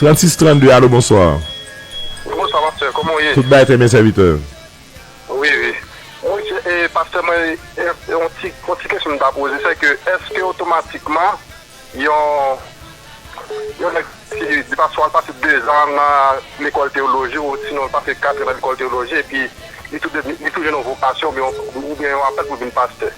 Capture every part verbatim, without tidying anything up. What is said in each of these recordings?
Trannsis trannde, alo, bonswa. Bonswa, pastè, kòman w ye? Tout bagay trè byen, sèvitè. Wi, wi. Mwen, e, pastè, mwen, e, e, yon ti, yon ti kesyon m ta poze, se ke, èske otomatikman, yon, yon nèg, si li pase, al pase dezan nan lekòl teyoloji, ou sinon l pase katran nan lekòl teyoloji, epi li tou, li tou jwenn yon vokasyon, oubyen, oubyen yon apèl pou vin pastè?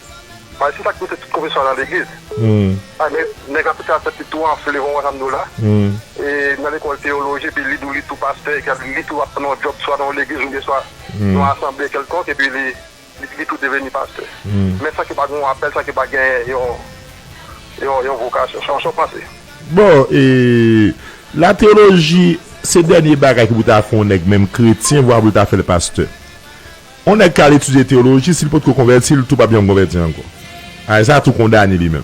Paske se sa k pouse tout konfesyon nan legliz. Hmm. Ay, men, nèg la soti a tèt li tou anfle, bon, wè sa m di w la. Hmm. E nan lekòl teyoloji, epi li di w li tou pastè, epi li tou ap nan yon djòb, swa nan yon legliz, oubyen swa nan yon asanble kèlkonk, epi li, li, li tou deveni pastè. Hmm. Men san ke pa gen yon apèl, san ke pa gen yon, yon, yon vokasyon. Sa, sa w panse? Bon, e, la teyoloji, se dènye bagay ki pou ta fè yon nèg, menm kretyen, vwa pou l ta fè l pastè. Yon nèg k al etidye teyoloji, si l potko konvèti, l tou p ap janm konvèti ankò. Ay, sa tou kondane li menm.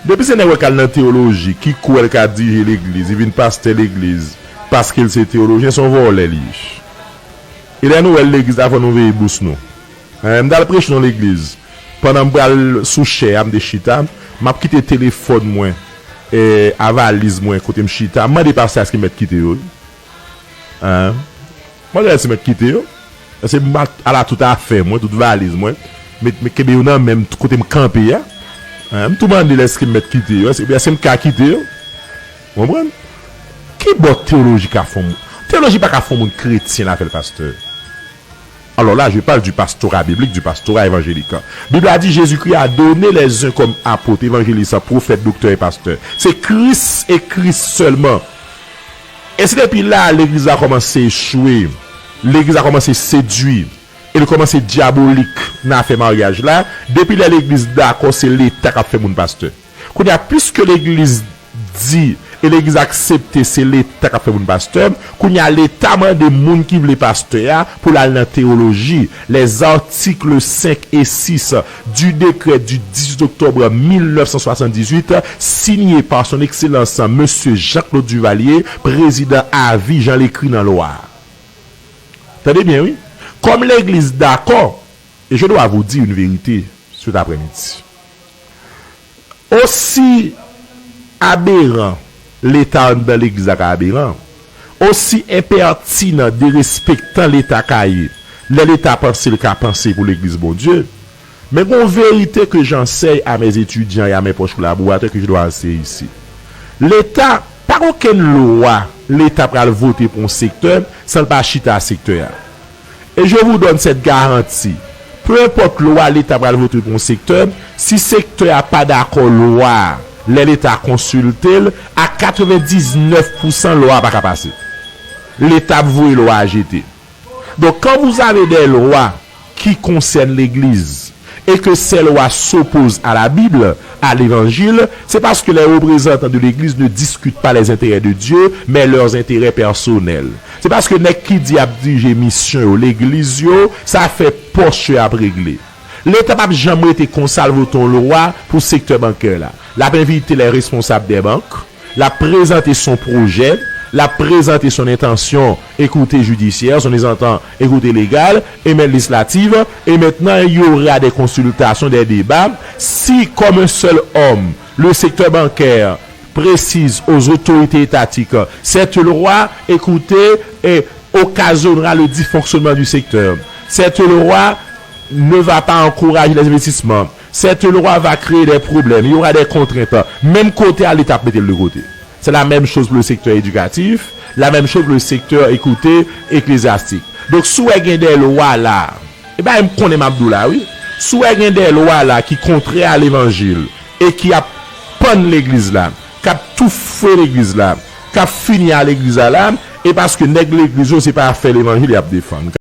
Depi se nèg wè k al nan teyoloji, ki kwè l ka dirije legliz, li vin pastè legliz, paske l se teyolojyen, se yon vòlè li ye. E lè nou wè l legliz la, fò nou veye bous nou. Hein, m t al preche nan legliz. Pandan m pral sou chè a, m te chita, m ap kite telefòn mwen, eh, a valiz mwen, kote m chita. M mande pastè a èske m mèt kite yo. Hein? Mwen, gade si mèt kite yo. Èske m pa ala tout afè mwen, tout valiz mwen, met, met kenbe yo nan men m, kote m kanpe a? Hein? M tou mande l èske m mèt kite yo, èske, èske m ka kite yo? Ou konprann? Ki bò teyoloji ka fè yon moun? Teyoloji pa ka fè yon moun kretyen la fè l pastè. Alors là, je parle du pastorat biblique, du pastorat évangélique. Bib la di, Jésus-Christ a donné les uns comme apôtres, évangélistes, prophètes, docteurs et pasteurs. Se Kris e Kris sèlman. E se depi la, legliz la kòmanse echwe. Legliz la kòmanse sedui. E li kòmanse dyabolik nan afè maryaj la. Depi lè legliz dakò, se Leta k ap fè moun pastè. Kounye a, piske legliz di, e legliz aksepte se Leta k ap fè moun pastè, kounye a, Leta mande moun ki vle pastè a pou l al nan teyoloji. Les articles cinq et six du décret du dix-huit octobre mille neuf cent soixante-dix-huit, signé par son excellence Monsieur Jean-Claude Duvalier, président à vie, jan l ekri nan lwa a. Tande byen, wi. Kòm legliz dakò, et je dois vous dire une vérité cet après-midi. Osi aberan Leta anndan legliz la ka aberan, osi enpètinan, derespektan Leta ka ye, lè Leta panse l ka panse pou legliz Bondye, men gon verite que j'enseigne à mes étudiants et à mes proches collaborateurs que je dois enseigner ici. Leta, pa gen okenn lwa Leta pral vote pou yon sektè san l pa chita ak sektè a. Et je vous donne cette garantie. Peu importe lwa Leta pral vote pou yon sektè, si sektè a pa dakò lwa a, lè Leta konsilte l, a katrevendiznèf pousan lwa a pa ka pase. Leta ap voye lwa a jete. Donc, quand vous avez des lois qui concernent l'Église et que ces lois s'opposent à la Bible, à l'Évangile, c'est parce que les représentants de l'Église ne discutent pas les intérêts de Dieu, mais leurs intérêts personnels. Se paske nèg ki di y ap dirije misyon yo, legliz yo, se afè pòch yo y ap regle. Leta p ap janm rete konsa, l vote yon lwa pou sektè bankè la. L ap envite les responsables des banques, l ap prezante son pwojè, l ap prezante son entansyon, écoutez judiciaire, son mezantant, écoutez légal, et maintenant législative, et maintenant il y aura des consultations, des débats. Si, comme un seul homme, le secteur bancaire précise aux autorités étatiques, cette loi, écoutez, eh, occasionnera le dysfonctionnement du secteur. Cette loi ne va pas encourager les investissements. Cette loi va créer des problèmes, il y aura des contraintes. Menm kote a, Leta ap mete l de kote. C'est la même chose pour le secteur éducatif, la même chose pour le secteur, écoutez, ecclésiastique. Donk, si w wè gen de lwa la, e bagay m konnen m ap di w la, wi. Si w wè gen de lwa la ki kontrè a levanjil e ki ap pann legliz la, k ap toufe legliz la, k ap fini a legliz la la, e paske nèg legliz yo, se pa afè levanjil y ap defann.